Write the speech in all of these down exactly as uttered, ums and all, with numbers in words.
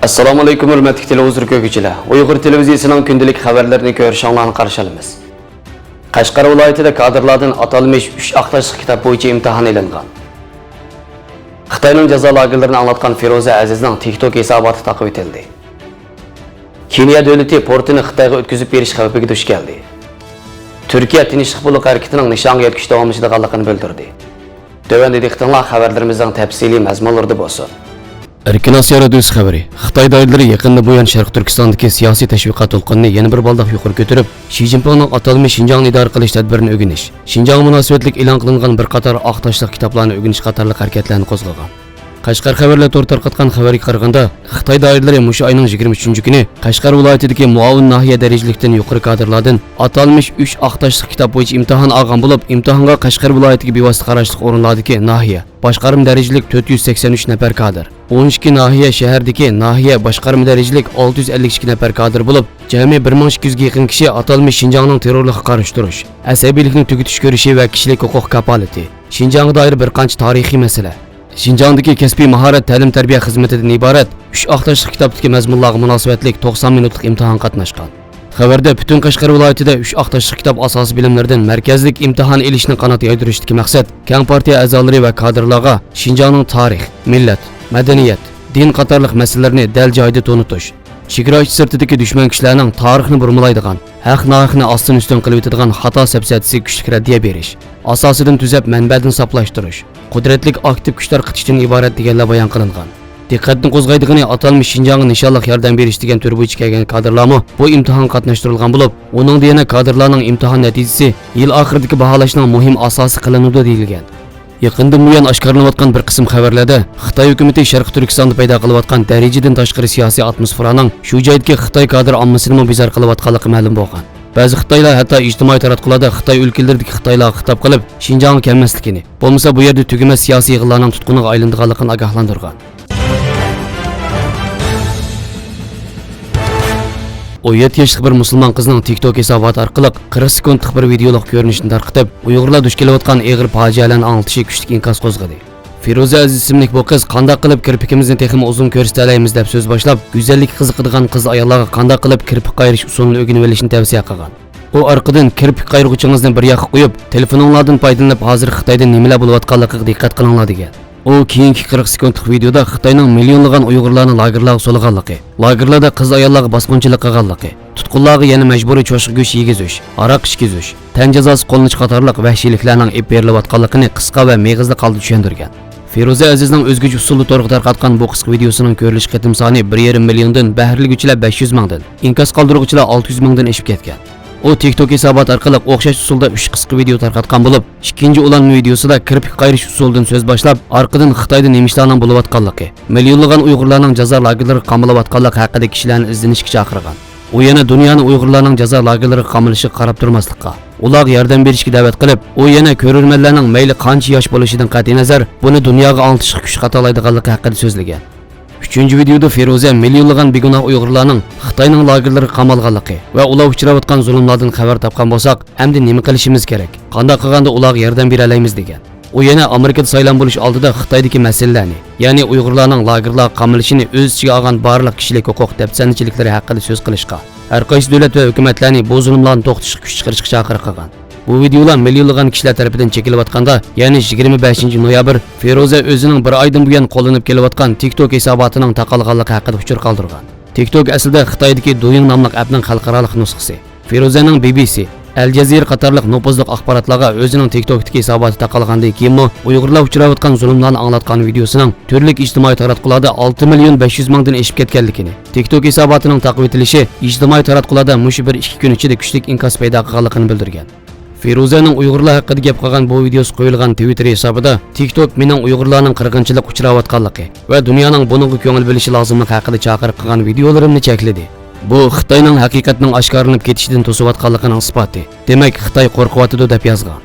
ئەسسالامۇئەلەيكۇم، ھۆرمەتلىك تېلېۋىزور كۆرگۈچىلەر! ئۇيغۇر تېلېۋىزىيىسىنىڭ كۈندىلىك خەۋەرلىرىنى كۆرۈشۈڭلارنى قارشى ئالىمىز. قەشقەر ۋىلايىتىدە كادىرلاردىن ئاتالمىش ئۈچ ئاق تاشلىق كىتاب بويىچە ئىمتىھان ئېلىنغان. خىتاينىڭ جازا لاگېرلىرىنى ئاڭلاتقان فىرۇزە ئەزىزنىڭ تىكتوك ھېساباتى تاقىۋېتىلدى. كېنىيە دۆلىتى پورتىنى خىتايغا ئۆتكۈزۈپ بېرىش خەۋپىگە دۇچ كەلدى. تۈركىيە تىنچلىق بۇلىقى ھەرىكىتىنىڭ نىشانغا يەتكۈچى داۋاملىشىدىغانلىقىنى بىلدۈردى. تۆۋەندە دىققىتىڭلار خەۋەرلىرىمىزنىڭ تەپسىلىي مەزمۇنلىرىدا بولسۇن. ئەركىن ئاسىيا رادىيوسى خەۋىرى. خىتاي دائىرىلىرى يېقىندىن بۇيان شەرقىي تۈركىستاندىكى سىياسىي تەشۋىقات دولقۇنىنى يەنە بىر بالداق يۇقىرى كۆتۈرۈپ، شى جىنپىڭنىڭ ئاتالمىش شىنجاڭنى ئىدارە قىلىش تەدبىرىنى ئۆگىنىش، شىنجاڭغا مۇناسىۋەتلىك ئېلان قىلىنغان بىر قاتار ئاق تاشلىق كىتابلارنى ئۆگىنىش قاتارلىق ھەرىكەتلەرنى قوزغىغان. قەشقەر خەۋەرلەر تورى تارقاتقان خەۋەرگە قارىغاندا، خىتاي دائىرىلىرى مۇشۇ ئاينىڭ يىگىرمە ئۈچىنچى كۈنى قەشقەر ۋىلايىتىدىكى مۇئاۋىن ناھىيە دەرىجىلىكتىن يۇقىرى كادىرلاردىن ئاتالمىش ئۈچ ئاق تاشلىق كىتاب بويىچە ئىمتىھان ئالغان بولۇپ، ئىمتىھانغا قەشقەر ۋىلايىتىدىكى بىۋاسىتە قاراشلىق ئورۇنلاردىكى ناھىيە، باشقارما دەرىجىلىك تۆت يۈز سەكسەن ئۈچ نەپەر كادىر، ئون ئىككى ناھىيە، شەھەردىكى ناھىيە، باشقارما دەرىجىلىك ئالتە يۈز ئەللىك ئىككى نەپەر كادىر بولۇپ، جەمئىي بىر مىڭ ئىككى يۈزگە يېقىن كىشى ئاتالمىش شىنجاڭنىڭ تېررورلۇققا قارشى تۇرۇش، ئەس ئەبىيلىكنى تۈگىتىش كۈرىشى ۋە كىشىلىك ھوقۇق كاپالىتى، شىنجاڭغا دائىر بىر قانچە تارىخىي مەسىلە، شىنجاڭدىكى كەسپىي ماھارەت تەلىم-تەربىيە خىزمىتىدىن ئىبارەت ئۈچ ئاق تاشلىق كىتابتىكى مەزمۇنلارغا مۇناسىۋەتلىك توقسان مىنۇتلۇق ئىمتىھانغا قاتناشقان. خەۋەردە پۈتۈن قەشقەر ۋىلايىتىدە ئۈچ ئاق تاشلىق كىتاب ئاساسىي بىلىملىرىدىن مەركەزلىك ئىمتىھان ئېلىشنى قانات يايدۇرۇشتىكى مەقسەت كەڭ پارتىيە ئەزالىرى ۋە كادىرلارغا شىنجاڭنىڭ تارىخ، مىللەت، مەدەنىيەت، دىن قاتارلىق مەسىلىلەرنى دەل جايىدا تونۇتۇش، چېگرا ئىچى سىرتىدىكى دۈشمەن كۈچلەرنىڭ تارىخنى بۇرمىلايدىغان، ھەق-ناھەقنى ئاستىن-ئۈستۈن قىلىۋېتىدىغان خاتا سەپسەتىسىگە كۈچلۈك رەددىيە بېرىش، ئاساسىدىن تۈزەپ مەنبەدىن ساپلاشتۇرۇش، قۇدرەتلىك ئاكتىپ كۈچ تارقىتىشتىن ئىبارەت دېگەنلەر بايان قىلىنغان. دىققەتنى قوزغايدىغىنى، ئاتالمىش شىنجاڭغا نىشانلىق ياردەم بېرىش دېگەن تۈر بويىچە كەلگەن كادىرلارمۇ بۇ ئىمتىھانغا قاتناشتۇرۇلغان بولۇپ، ئۇنىڭدا يەنە كادىرلارنىڭ ئىمتىھان نەتىجىسى يىل ئاخىرىدىكى باھالاشنىڭ مۇھىم ئاساسى قىلىنىدۇ دېيىلگەن. يېقىندىن بۇيان ئاشكارىلىنىۋاتقان بىر قىسىم خەۋەرلەردە خىتاي ھۆكۈمىتى شەرقىي تۈركىستاندا پەيدا قىلىۋاتقان دەرىجىدىن تاشقىرى سىياسىي ئاتموسفېرانىڭ شۇ جايدىكى خىتاي كادىر ئاممىسىنىمۇ بىزار قىلىۋاتقانلىقى مەلۇم بولغان. بەزى خىتايلار ھەتتا ئىجتىمائىي تاراتقۇلاردا خىتاي ئۆلكىلىرىدىكى خىتايلارغا خىتاب قىلىپ، شىنجاڭغا كەلمەسلىكىنى، بولمىسا بۇ يەردە تۈگىمەس سىياسىي يىغىنلارنىڭ تۇتقۇنىغا ئايلىنىدىغانلىقىنى ئاگاھلاندۇرغان. ئون يەتتە ياشلىق بىر مۇسۇلمان قىزنىڭ تىكتوك ھېساباتى ئارقىلىق قىرىق سېكۇنتلۇق بىر ۋىدېئولۇق كۆرۈنۈشنى تارقىتىپ، ئۇيغۇرلار دۇچ كېلىۋاتقان ئېغىر پاجىئەلەرنى ئاڭلىتىشى كۈچلۈك ئىنكاس قوزغىدى. فىرۇزە ئەزىز ئىسىملىك بۇ قىز «قانداق قىلىپ كىرپىكىمىزنى تېخىمۇ ئۇزۇن كۆرسىتەلەيمىز؟» دەپ سۆز باشلاپ، گۈزەللىككە قىزىقىدىغان قىز-ئاياللارغا قانداق قىلىپ كىرپىك قايرىش ئۇسۇلىنى ئۆگىنىۋېلىشنى تەۋسىيە قىلغان. ئۇ ئارقىدىن كىرپىك قايرىغۇچىڭىزنى بىر ياققا قويۇپ، تېلېفونۇڭلاردىن پايدىلىنىپ، ھازىر خىتايدا نېمىلەر بولۇۋاتقانلىقىغا دىققەت قىلىڭلار، دېگەن. ئۇ كېيىنكى قىرىق سېكۇنتلۇق ۋىدېئودا خىتاينىڭ مىليونلىغان ئۇيغۇرلارنى لاگېرلارغا سولىغانلىقى، لاگېرلاردا قىز-ئاياللارغا باسقۇنچىلىق قىلغانلىقى، تۇتقۇنلارغا يەنە مەجبۇرىي چوشقا گۆشى يېگۈزۈش، ھاراق ئىچكۈزۈش، تەن جازاسى قوللىنىش قاتارلىق ۋەھشىيلىكلەرنىڭ ئېلىپ بېرىلىۋاتقانلىقىنى قىسقا ۋە مېغىزلىق ھالدا چۈشەندۈرگەن. فىرۇزە ئەزىزنىڭ ئۆزگىچە ئۇسۇلدا تورغا تارقاتقان بۇ قىسقا ۋىدېئوسىنىڭ كۆرۈلۈش قېتىم سانى بىر يېرىم مىليوندىن، بەھرىلىگۈچىلەر بەش يۈز مىڭدىن، ئىنكاس قالدۇرغۇچىلار ئالتە يۈز مىڭدىن ئېشىپ كەتكەن. ئۇ تىكتوك ھېساباتى ئارقىلىق ئوخشاش ئۇسۇلدا ئۈچ قىسقا ۋىدېئو تارقاتقان بولۇپ، ئىككىنچى ئۇلانما ۋىدېئوسىدا كىرپىك قايرىش ئۇسۇلىدىن سۆز باشلاپ، ئارقىدىن خىتايدا نېمە ئىشلارنىڭ بولۇۋاتقانلىقى، مىليونلىغان ئۇيغۇرلارنىڭ جازا لاگېرلىرىغا قامىلىۋاتقانلىقى ھەققىدە كىشىلەرنى ئىزدىنىشكە چاقىرغان. ئۇ يەنە دۇنيانى ئۇيغۇرلارنىڭ جازا لاگېرلىرىغا قامىلىشىغا قاراپ تۇرماسلىققا، ئۇلارغا ياردەم بېرىشكە دەۋەت قىلىپ، ئۇ يەنە كۆرۈرمەنلەرنىڭ مەيلى قانچە ياش بولۇشىدىن قەتئىينەزەر، بۇنى دۇنياغا ئاڭلىتىشقا كۈچ قاتالايدىغانلىقى ھەققىدە سۆزلىگەن. ئۈچىنچى ۋىدېئودا فىرۇزە مىليونلىغان بىگۇناھ ئۇيغۇرلارنىڭ خىتاينىڭ لاگېرلىرىغا قامالغانلىقى ۋە ئۇلار ئۇچراۋاتقان زۇلۇملاردىن خەۋەر تاپقان بولساق، ئەمدى نېمە قىلىشىمىز كېرەك؟ قانداق قىلغاندا ئۇلارغا ياردەم بېرەلەيمىز؟ دېگەن. ئۇ يەنە ئامېرىكىدا سايلام بولۇش ئالدىدا خىتايدىكى مەسىلىلەرنى، يەنى ئۇيغۇرلارنىڭ لاگېرلارغا قامىلىشىنى ئۆز ئىچىگە ئالغان بارلىق كىشىلىك ھوقۇق دەپسەندىچىلىكلىرى ھەققىدە سۆز قىلىشقا، ھەرقايسى دۆلەت ۋە ھۆكۈمەتلەرنى بۇ زۇلۇملارنى توختىتىشقا كۈچ چىقىرىشقا چاقىرىق قىلغان. بۇ ۋىدېئولار مىليونلىغان كىشىلەر تەرىپىدىن چېكىلىۋاتقاندا، يەنى يىگىرمە بەشىنچى نويابىر فىرۇزە ئۆزىنىڭ بىر ئايدىن بۇيان قوللىنىپ كېلىۋاتقان تىكتوك ھېساباتىنىڭ تاقالغانلىقى ھەققىدە ئۇچۇر قالدۇرغان. تىكتوك ئەسلىدە خىتايدىكى دويىڭ ناملىق ئەپنىڭ خەلقئارالىق نۇسخىسى. فىرۇزەنىڭ بى بى سى، ئەل جەزىرە قاتارلىق نوپۇزلۇق ئاخباراتلارغا ئۆزىنىڭ تىكتوكتىكى ھېساباتى تاقالغاندىن كېيىنمۇ ئۇيغۇرلار ئۇچراۋاتقان زۇلۇملارنى ئاڭلاتقان ۋىدېئوسىنىڭ تۈرلۈك ئىجتىمائىي تاراتقۇلاردا ئالتە مىليون بەش يۈز مىڭدىن ئېشىپ كەتكەنلىكىنى، تىكتوك ھېساباتىنىڭ تاقىۋېتىلىشى ئىجتىمائىي تاراتقۇلاردا مۇشۇ بىر ئىككى كۈن ئىچىدە كۈچلۈك ئىنكاس پەيدا قىلغانلىقىنى بىلدۈرگەن. فىرۇزەنىڭ ئۇيغۇرلار ھەققىدە گەپ قىلغان بۇ ۋىدېئوسى قويۇلغان تىۋىتتېر ھېسابىدا تىكتوك مېنىڭ ئۇيغۇرلارنىڭ قىرغىنچىلىققا ئۇچراۋاتقانلىقى ۋە دۇنيانىڭ بۇنىڭغا كۆڭۈل بۆلۈشى لازىملىقى ھەققىدە چاقىرىق قىلغان ۋىدېئولىرىمنى چەكلىدى. بۇ خىتاينىڭ ھەقىقەتنىڭ ئاشكارىلىنىپ كېتىشىدىن توسۇۋاتقانلىقىنىڭ ئىسپاتى. دېمەك، خىتاي قورقۇۋاتىدۇ، دەپ يازغان.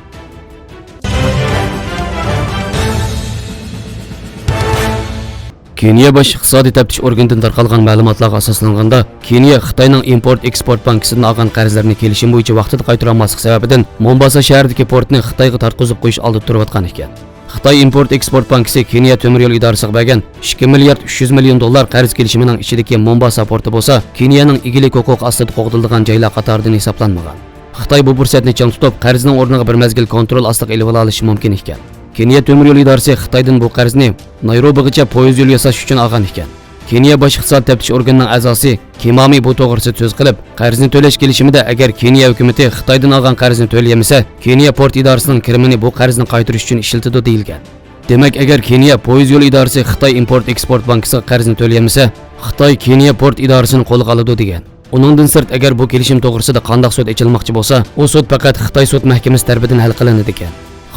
كېنىيە باش ئىقتىسادىي تەپتىش ئورگىنىدىن تارقالغان مەلۇماتلارغا ئاساسلانغاندا، كېنىيە خىتاينىڭ ئىمپورت ئېكسپورت بانكىسىدىن ئالغان قەرزلىرىنى كېلىشىم بويىچە ۋاقتىدا قايتۇرالماسلىق سەۋەبىدىن، مومباسا شەھىرىدىكى پورتنى خىتايغا تارتقۇزۇپ قويۇش ئالدىدا تۇرۇۋاتقان ئىكەن. خىتاي ئىمپورت ئېكسپورت بانكىسى كېنىيە تۆمۈر يول ئىدارىسىغا بەرگەن ئىككى مىليارد ئۈچ يۈز مىليون دوللار قەرز كېلىشىمىنىڭ ئىچىدىكى مونباسا پورتى بولسا كېنىيەنىڭ ئىگىلىك ھوقۇقى ئاستىدا قوغدىلىدىغان جايلار قاتارىدىن ھېسابلانمىغان. خىتاي بۇ پۇرسەتنى چىڭ تۇتۇپ، قەرزنىڭ ئورنىغا بىر مەزگىل كونترول ئاستىغا ئېلىۋالالىشى مۇمكىن ئىكەن. كېنىيە تۆمۈر يول ئىدارىسى خىتايدىن بۇ قەرزنى نايروبىغىچە پويىز يولى ياساش ئۈچۈن ئالغان ئىكەن. كېنىيە باش ئىقتىساد تەپتىش ئورگىنىنىڭ ئەزاسى كىمامى بۇ توغرىسىدا سۆز قىلىپ، قەرزنى تۆلەش كېلىشىمىدە ئەگەر كېنىيە ھۆكۈمىتى خىتايدىن ئالغان قەرزنى تۆلىيەلمىسە، كېنىيە پورت ئىدارىسىنىڭ كىرىمىنى بۇ قەرزنى قايتۇرۇش ئۈچۈن ئىشلىتىدۇ، دېيىلگەن. دېمەك، ئەگەر كېنىيە پويىز يولى ئىدارىسى خىتاي ئىمپورت ئېكسپورت بانكىسىغا قەرزنى تۆلىيەلمىسە، خىتاي كېنىيە پورت ئىدارىسىنى قولغا ئالىدۇ، دېگەن. ئۇنىڭدىن سىرت، ئەگەر بۇ كېلىشىم توغرىسىدا قانداق سوت ئېچىلماقچى بولسا، ئۇ سوت پەقەت خىتاي سوت مەھكىمىسى تەرىپىدىن ھەل قىلىنىدىكەن.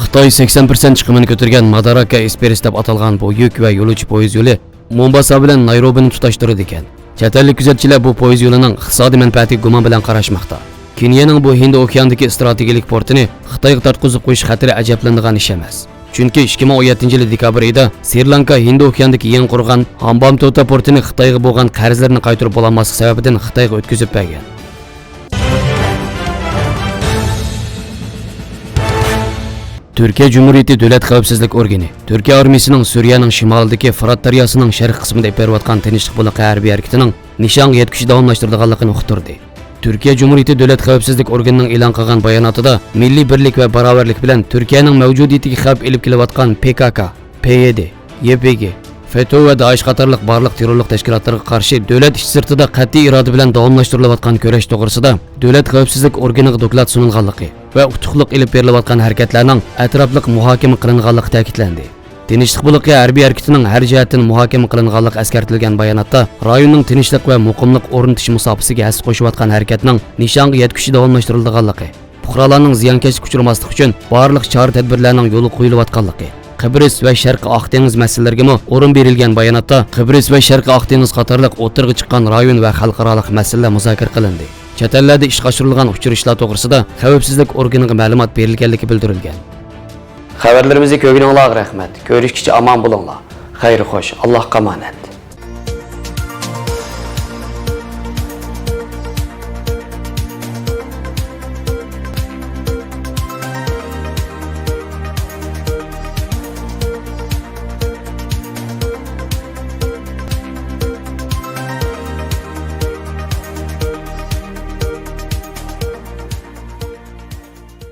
خىتاي سەكسەن پىرسەنت چىقىمىنى كۆتۈرگەن ماداراكا ئېسپرېس دەپ ئاتالغان بۇ يۈك ۋە يولۇچى پويىز يولى مونباسا بىلەن نايروبىنى تۇتاشتۇرىدىكەن. چەت ئەللىك كۆزەتچىلەر بۇ پويىز يولىنىڭ ئىقتىسادىي مەنپەئەتىگە گۇمان بىلەن قاراشماقتا. كېنىيەنىڭ بۇ ھىندى ئوكيانىدىكى ئىستراتېگىيەلىك پورتىنى خىتايغا تارتقۇزۇپ قويۇش خەتىرى ئەجەبلىنىدىغان ئىش ئەمەس. چۈنكى ئىككى مىڭ ئون يەتتىنچى يىلى دېكابىر ئېيىدا سرى لانكا ھىندى ئوكيانىدىكى يېڭى قۇرغان ھامبامتوتا پورتىنى خىتايغا بولغان قەرزلىرىنى قايتۇرۇپ بولالماسلىق سەۋەبىدىن خىتايغا ئۆتكۈزۈپ بەرگەن. تۈركىيە جۇمھۇرىيىتى دۆلەت خەۋپسىزلىك ئورگىنى تۈركىيە ئارمىيىسىنىڭ سۈرىيەنىڭ شىمالىدىكى فۇرات دەرياسىنىڭ شەرقىي قىسمىدا ئېلىپ بېرىۋاتقان تىنچلىق بۇلىقى ھەربىي ھەرىكىتىنىڭ نىشانغا يەتكۈچى داۋاملاشتۇرىدىغانلىقىنى ئۇقتۇردى. تۈركىيە جۇمھۇرىيىتى دۆلەت خەۋپسىزلىك ئورگىنىنىڭ ئېلان قىلغان باياناتىدا، مىللىي بىرلىك ۋە باراۋەرلىك بىلەن تۈركىيەنىڭ مەۋجۇدىيىتىگە خەۋپ ئېلىپ كېلىۋاتقان پې كا كا، پې يې دې، يې پې گې، فېتو ۋە دائىش قاتارلىق بارلىق تېررورلۇق تەشكىلاتلىرىغا قارشى دۆلەت ئىچى سىرتىدا قەتئىي ئىرادە بىلەن داۋاملاشتۇرۇلۇۋاتقان كۈرەش توغرىسىدا دۆلەت خەۋپسىزلىك ئورگىنىغا دوكلات سۇنۇلغانلىقى ۋە ئۇتۇقلۇق ئېلىپ بېرىلىۋاتقان ھەرىكەتلەرنىڭ ئەتراپلىق مۇھاكىمە قىلىنغانلىقى تەكىتلەندى. تىنچلىق بۇلىقى ھەربىي ھەرىكىتىنىڭ ھەر جەھەتتىن مۇھاكىمە قىلىنغانلىقى ئەسكەرتىلگەن باياناتتا، رايوننىڭ تىنچلىق ۋە مۇقىملىق ئورنىتىش مۇساپىسىگە ھەسسە قوشۇۋاتقان ھەرىكەتنىڭ نىشانغا يەتكۈچى داۋاملاشتۇرۇلىدىغانلىقى، پۇقرالارنىڭ زىيانكەشلىككە ئۇچرىماسلىقى ئۈچۈن بارلىق چارە-تەدبىرلەرنىڭ يولغا قويۇلۇۋاتقانلىقى، قىبرىس ۋە شەرقىي ئاق دېڭىز مەسىلىلىرىگىمۇ ئورۇن بېرىلگەن باياناتتا، قىبرىس ۋە شەرقىي ئاق دېڭىز قاتارلىق ئوتتۇرىغا چىققان رايون ۋە خەلقئارالىق مەسىلىلەر مۇزاكىرە قىلىندى. چەت ئەللەردە ئىشقا ئاشۇرۇلغان ئۇچۇر ئىشلار توغرىسىدا خەۋپسىزلىك ئورگىنىغا مەلۇمات بېرىلگەنلىكى بىلدۈرۈلگەن. خەۋەرلىرىمىزنى كۆرگىنىڭلارغا رەھمەت. كۆرۈشكىچە ئامان بولۇڭلار. خەير خوش، ئاللاھقا ئامانەت.